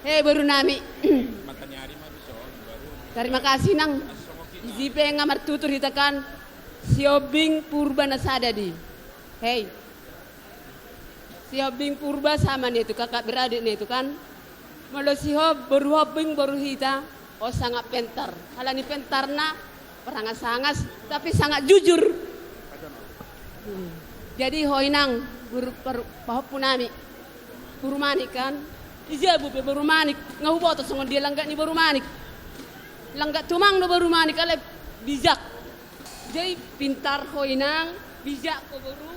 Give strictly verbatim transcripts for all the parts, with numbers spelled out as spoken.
Hei, boru nami. Tarima kasih, Nang. Di si pe nga martutur hita kan, Sihombing Purba na sada di. Hei. Sihombing Purba sama ni tu kakak beradik ni tu kan. Molo Sihob-, boru Hombing boru hita, on sangat pentar. Alani pentarna, parangas-angas, tapi sangat jujur. Hmm. Jadi ho inang, boru, boru, pahompu nami. Boru Manik kan. Ija be boru Manik, nga huboto songon dia langgat ni boru Manik. Langgat tumang do boru Manik, alai bijak. Jadi pintar ho inang, bijak ho boru.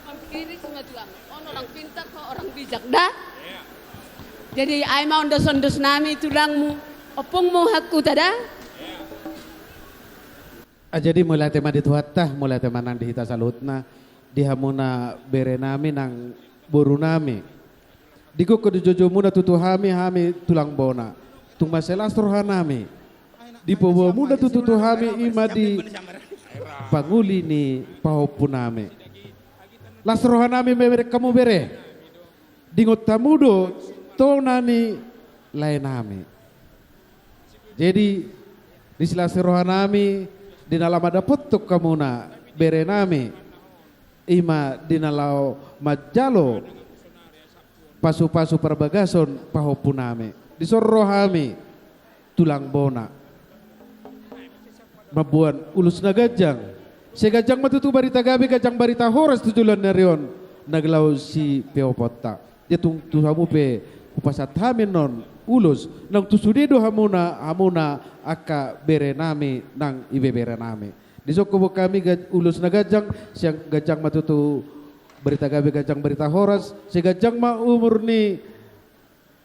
Mangkiri si matua. On orang pintar, ho orang bijak da. Jadi ai ma ondos-ondos nami tulangmu, ompungmu hakku ta da. Ah, jadi mauliate ma di Tuhanta, mauliate ma nang di hita saluhutna, di hamuna bere nami nang boru nami. Digokhon di joujou muna tutu hami, hami tulang bona. Tung mansai las roha nami. Dipaboa muna tutu tu hami i ma di pangoli ni pahompu nami. Las roha nami membereng hamu bere. Diingot hamu do tona ni lae nami. Jadi, di silas ni roha nami, di na laho mandapothon hamuna bere nami, i ma di na laho manjalo pasu-pasu parbagason pahompu nami. Dison ro hami tulang bona mamboan ulos na ganjang. Sai ganjang ma tutu barita gabe, ganjang barita horas tu joloan ni ari on, na laho sipeoponta. Ia tung tu hamu pe hupasahat hami annon ulos, nang tu sude do hamuna, hamuna angka bere nami nang ibebere nami. Dison huboan hami ga-, ulos na ganjang, sai ganjang ma tutu barita gabe, ganjang barita horas, sai ganjang ma umur ni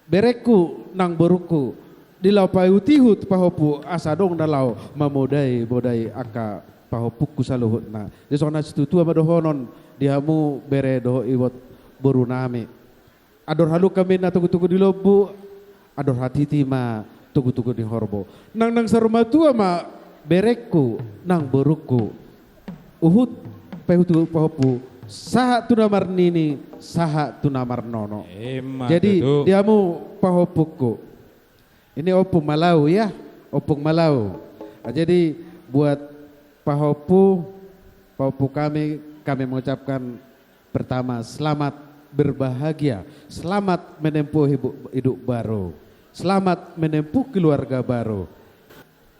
berengku nang borungku, di laho paihut-ihut pahompu asa adong na laho mamodai-modai angka pahompungku saluhutna. Jadi songon na situatua ma dohonon di hamu bere dohot iboto boru nami. Andor halumpang ma na togu-togu ni lombu, andor hatiti ma togu-togu ni horbo. Nang, nang saur matua ma berengku nang borungku. Huhut paihut-ihut pahompu, sahat tu na marnini, sahat tu na marnono. Emma tutu. Jadi, di hamu pahompungku. Ini Ompung Malau ya, Ompung Malau. Ah, jadi buat pahompu, pahompu kami, kami mengucapkan pertama, selamat berbahagia, selamat menempuh hibu-, hidup baru, selamat menempuh keluarga baru.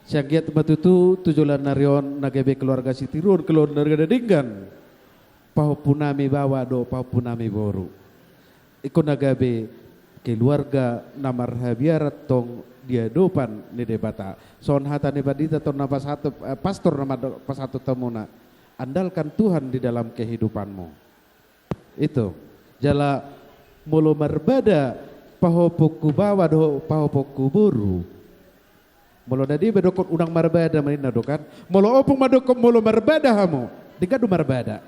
Sai anggiat ma tutu tu joloan ni ari on na gabe keluarga sitiruon, keluarga na denggan. Pahompu nami baoa dohot pahompu nami boru. Ingkon na gabe keluarga na marhabiaran tong di adopan ni Debata. Songon hata ni pandita tong na pasahat, eh, pastor na mando-, pasahathon hamuna. Andalkan Tuhan di dalam kehidupanmu. Itu. Jala molo marbada pahompungku baoa dohot pahompungku boru. Molo na dia be dokkon unang marbada ma ninna do kan. Molo ompung ma dokkon molo marbada hamu, denggan do marbada.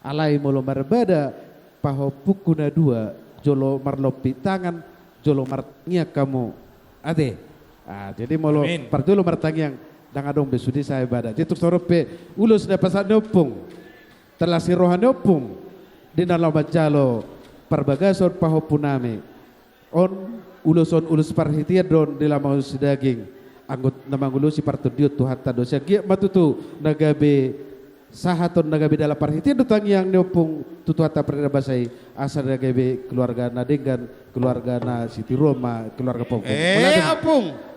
Alai molo marbada pahompungku na dua, jolo marlompit tangan, jolo martangiang hamu. Ate. Ah, jadi molo, amin, parjolo martangiang, ndang adong be sude sae bada. Jadi tung songon on pe ulos na pasahat ni ompung. Tong las ni roha ni ompung. Di na laho manjalo parbagason pahompu nami. On, ulos on, ulos parhitean do on di laho mangolu sidaging. Anggo na mangulosi partondion Tuhanta do. Sai anggiat ma tutu na gabe sahaton, na gabe dalan parhitean do tangiang ni ompung tu Tuhanta pardenggan basa i, asa na gabe keluarga na denggan, keluarga na sitiruon ma keluarga pahompu. Eh, ompung.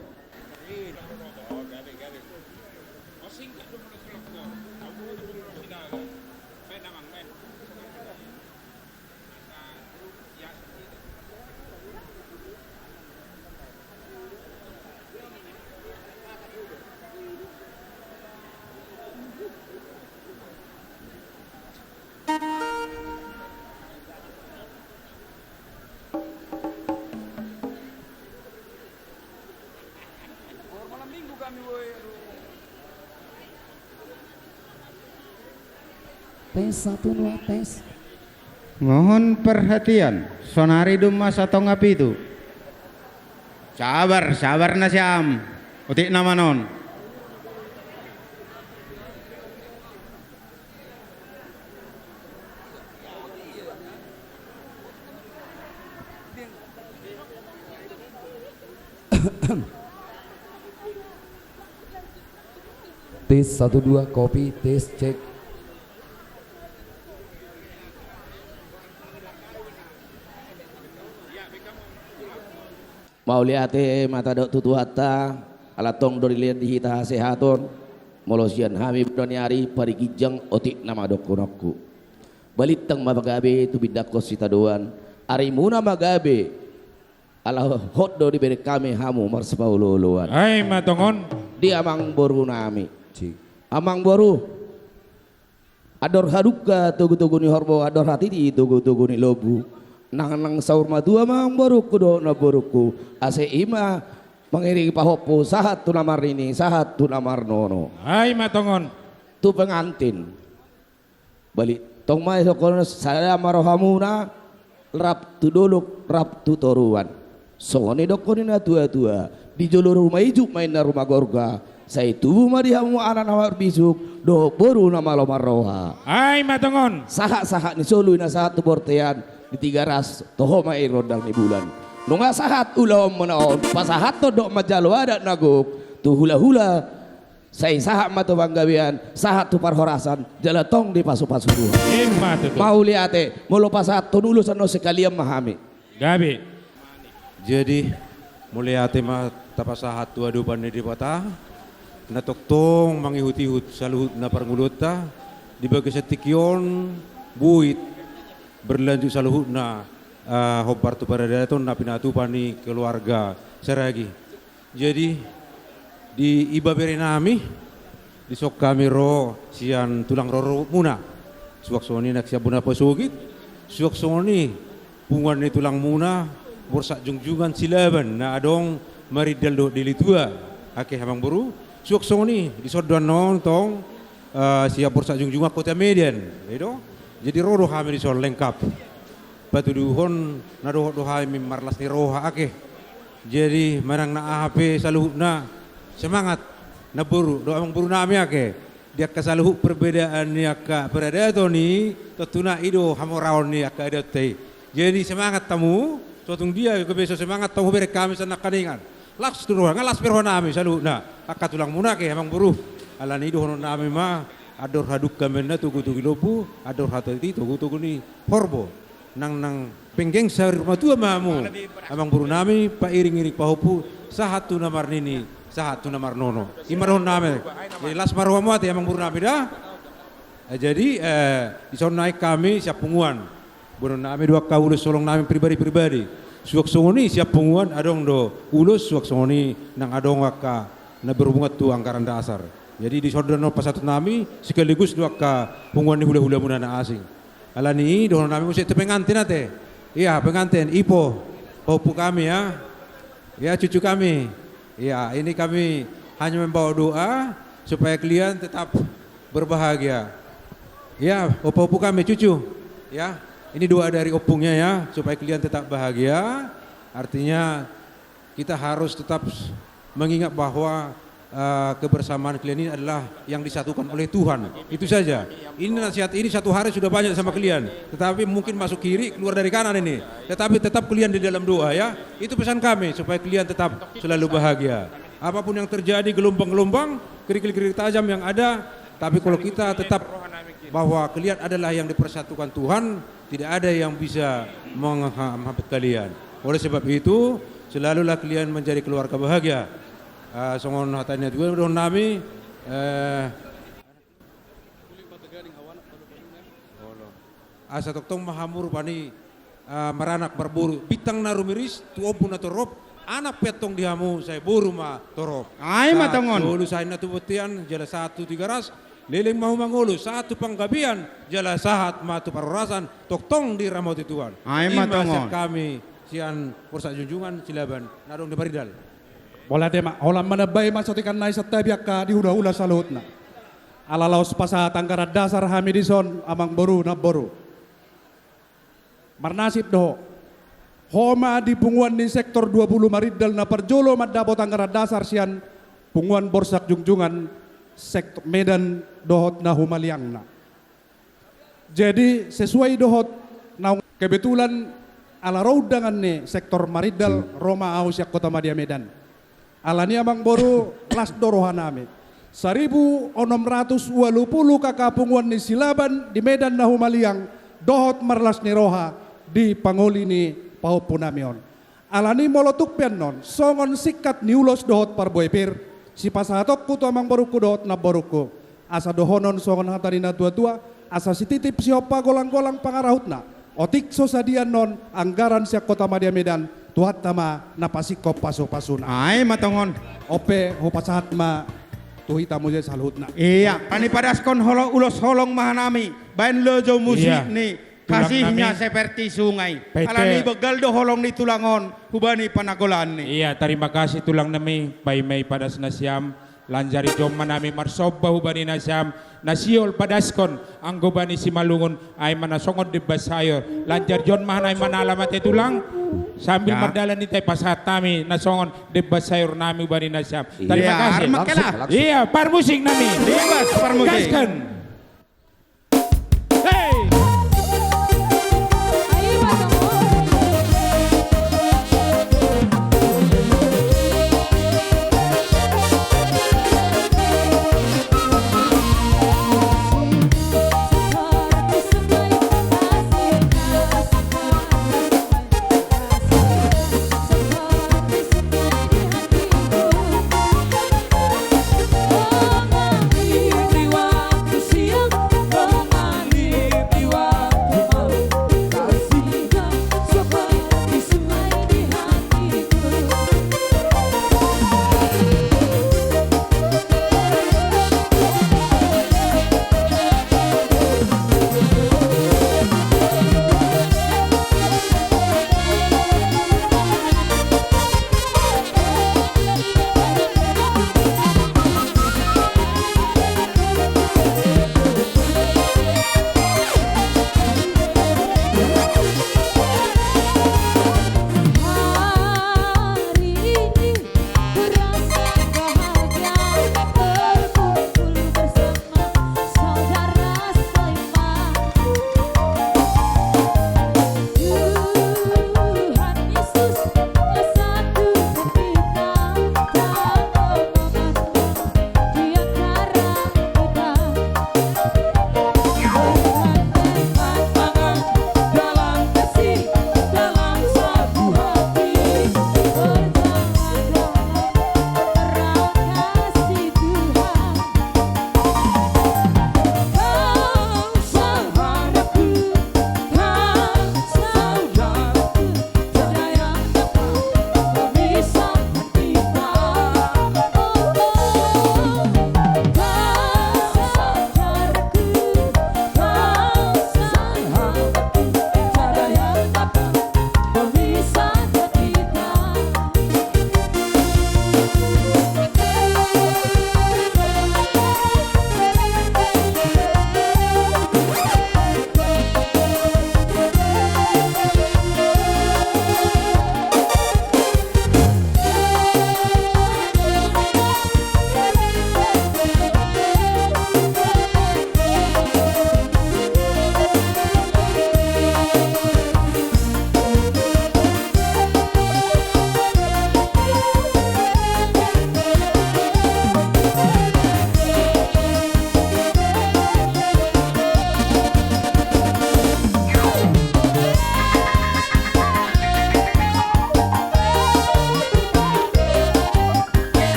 Tes, satu, dua, tes. Mohon perhatian, sonari dung masa tonga pitu. Sabar, sabar nasiam. Otik nama non. Tes satu dua, kopi, tes, cek. Mauliate ma tadok tu Tuhanta, ala tong do dilehon di hita hasehaton, molo sian hami bodo ni ari pari ginjang otik nama dohononku. Balintang ma gabe tu pindangkon sitadoan, arimuna ma gabe, ala hot do dibereng hami hamu marsipaolooloan. Ai ma tongon. Di amangboru nami. Cik. Amangboru. Andor halumpang togutogu ni horbo, andor hatiti togutogu ni lombu. Nang, nang saur matua ma amangborungku dohot namborungku. Asa i ma mangiringi pahompu, sahat tu na marnini, sahat tu na marnono. Ai ma tongon. Tu pengantin. Balik tong ma i songon sada ma rohamuna, rap tu dolok, rap tu toruan. Songon i dohon ni natuatua, di jolo ruma ijuk ma inna ruma gorga, sai tubu ma di hamu anak na marbisuk, dohot boru na malo marroha. Ai ma tongon. Sahatsahat ni solu i na sahat tu bortean, di Tigaras, toho ma i rondang ni bulan. Nunga sahat ulaonmuna on, pasahathon dohot manjalo adat na gok, tu hulahula, sai sahat ma tu panggabean, sahat tu parhorasan, jala tong dipasupasu Tuhan. I ma tutu. Mauliate, molo pasahathon ulos annon sekalian ma hami. Gabe. Jadi, mauliate ma tapasahat tu adopan ni Debata, na tongtong mangihutihut saluhutna parngoluonta, di bagasan tingki on, boi berlanjut saluhutna, ah, hombar tu paradaton na pinatupa ni keluarga Saragi. Jadi, di ibebere nami, dison hami ro sian tulang rorobotmuna. Suang songon i nang sian bona pasogit, suang songon i punguan ni tulangmuna, Borsak Jungjungan Silaban, na adong Marindal dohot Deli Tua, ake amangboru, suang songon i, dison do annon tong, eh, sian Borsak Jungjungan Kota Medan, i do. Jadi ro do hami dison lengkap. Patuduhon na dohot do hami marlas ni roha ake. Jadi manang na aha pe saluhutna, semangat namboru dohot amangboru nami ake. Di angka saluhut perbedaan ni angka paradaton i, tontuna i do hamoraon ni angka adatta i. Jadi semangat hamu, so tung dia gabe so semangat hamu, hubereng hami sian nangkiningan. Las tu roha, nga las pe roha nami saluhutna. Angka tulangmuna ake amangboru. Alani i dohonon nami ma, andor halumpang ma inna togutogu ni lombu, andor hatiti togutogu ni horbo. Nang, nang penggeng saur matua ma hamu, amangboru nami, pairingiring pahompu, sahat tu na marnini, sahat tu na marnono. I ma dohonon nami. Jadi las ma rohamu ate amangboru nami da. Eh, jadi, eh, dison nai hami sian punguan. Boanon nami do angka ulos holong nami pribadi-pribadi. Suang songon i sian punguan adong do ulos, suang songon i nang adong angka na berhubungan tu anggaran dasar. Jadi dison do annon pasahaton nami sekaligus do angka punguan ni hulahulamuna na asing. Alani i dohonon nami muse tu pengantin ate. Iya, pengantin, ipo, pahompu kami ya. Ya, cucu kami. Ya, ini kami hanya membawa doa supaya kalian tetap berbahagia. Ya, ompung-ompung kami, cucu. Ya, ini doa dari ompungnya ya, supaya kalian tetap bahagia. Artinya kita harus tetap mengingat bahwa, eh, kebersamaan kalian ini adalah yang disatukan oleh Tuhan. Itu saja. Ini nasihat ini satu hari sudah banyak sama kalian. Tetapi mungkin masuk kiri, keluar dari kanan ini. Tetapi tetap kalian di dalam doa ya. Itu pesan kami supaya kalian tetap selalu bahagia. Apapun yang terjadi, gelombang-gelombang, kerikil-kerikil tajam yang ada, tapi kalau kita tetap bahwa kalian adalah yang dipersatukan Tuhan, tidak ada yang bisa menghambat kalian. Oleh sebab itu, selalulah kalian menjadi keluarga bahagia. Ah, songon hata ni natuatua dohonon nami, eh, asa tongtong ma hamu rupani, ah, maranak marboru, bintang na rumiris tu ombun na torop, anak pe antong di hamu sai boru ma torop. Ai ma tongon. Sahat tu bontean jala sahat tu Tigaras, leleng ma hamu mangolu, sahat tu panggabean jala sahat ma tu parhorasan, tongtong diramoti Tuhan. Ai ma tongon. I ma sian hami sian Borsak Jungjungan Silaban na adong di Marindal. Mauliate ma, holan manambai ma songon i, nai santabi angka di hulahula saluhutna. Ala laos pasahat anggaran dasar hami dison, amangboru, namboru. Marnasib do ho. Ho ma di punguan ni sektor dua puluh Marindal na parjolo mandapot anggaran dasar sian punguan Borsak Jungjungan sektor Medan dohot na humaliangna. Jadi sesuai dohot naung kebetulan ala ro undangan ni sektor Marindal, ro ma au sian Kotamadya Medan. Alani amangboru, las do rohanami. Saribu onom ratus ualu pulu K K punguan ni Silaban di Medan na humaliang, dohot marlas ni roha di pangoli ni pahompunami on. Alani molo tung pe annon, songon singkat ni ulos dohot parbue pir, sipasahatonku tu amangborungku dohot namborungku, asa dohonon songon hata ni natuatua, asa sititip sihompa, golanggolang pangarahutna. Otik so sadia annon anggaran sian Kotamadya Medan, Tuhanta ma na pasingkop pasupasuna. Ai ma tongon. On pe hupasahat ma tu hita muse saluhutna. Ia, alani padashon holo-, ulos holong ma hanami, baen lojo musik ni Kasihnya Seperti Sungai. Alani begal do holong ni tulang on hubani pananggolanna. Ia, tarima kasih tulangnami, paima i padas nasiam. Lanjar i jom ma nami marsomba hubani nasiam, na sihol padashon anggo hubani Simalungun, ai ma na songon demban sayur. Lanjar i jom ma hanami manala mate tulang, sambil mardalan hita i pasahat hami na songon demban sayur nami hubani nasiam. Tarima kasih. Ia, parmusik nami. Bebas parmusik. Gaskan.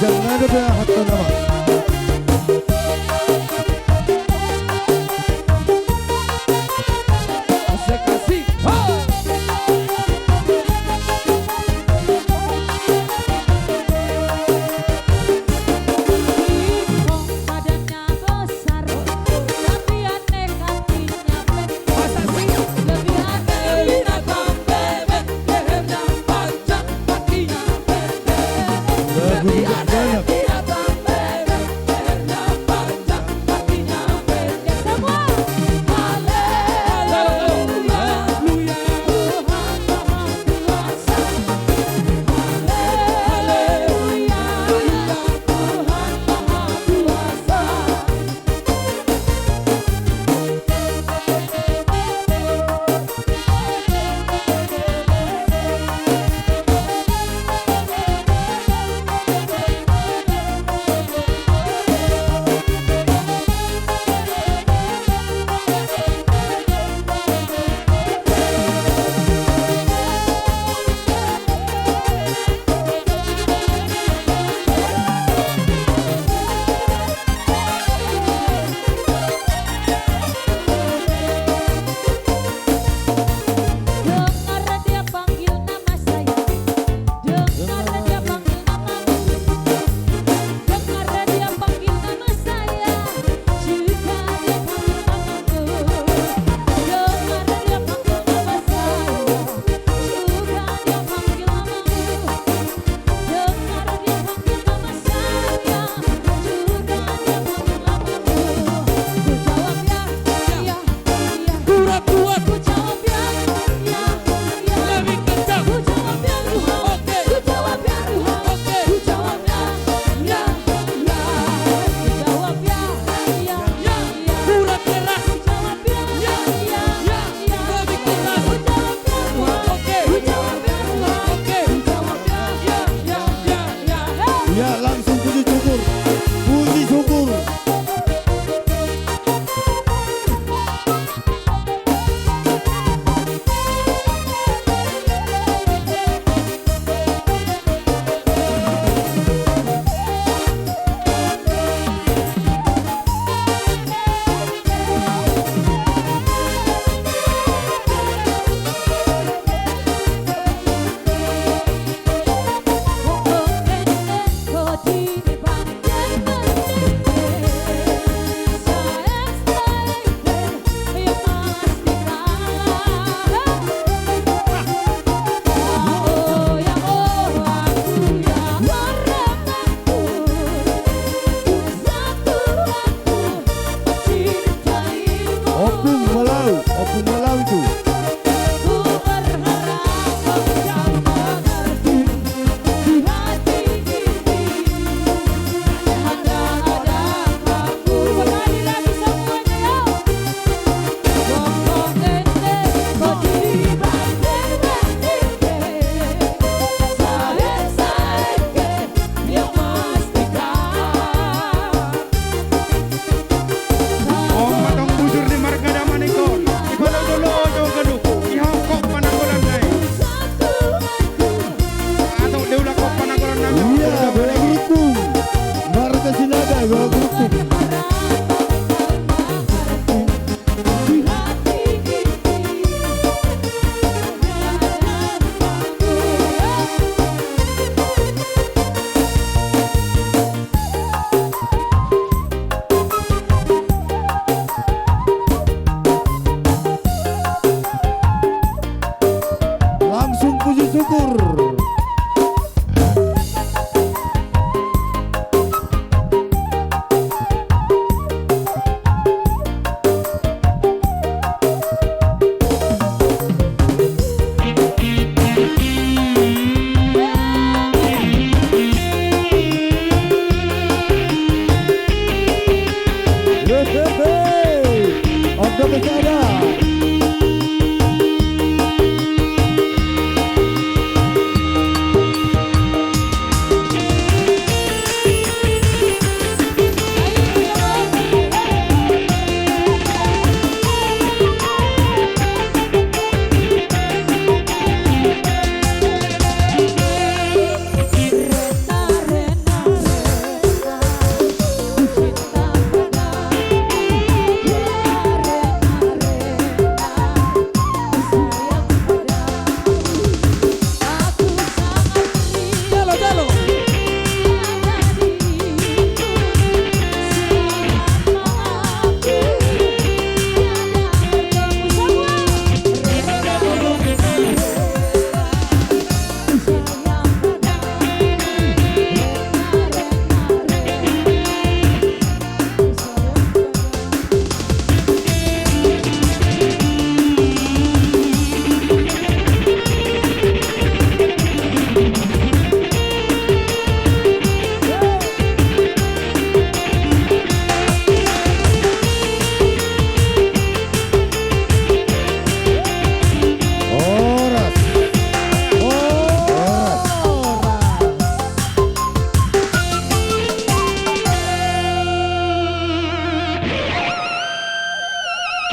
Jala na dope aha tu nama.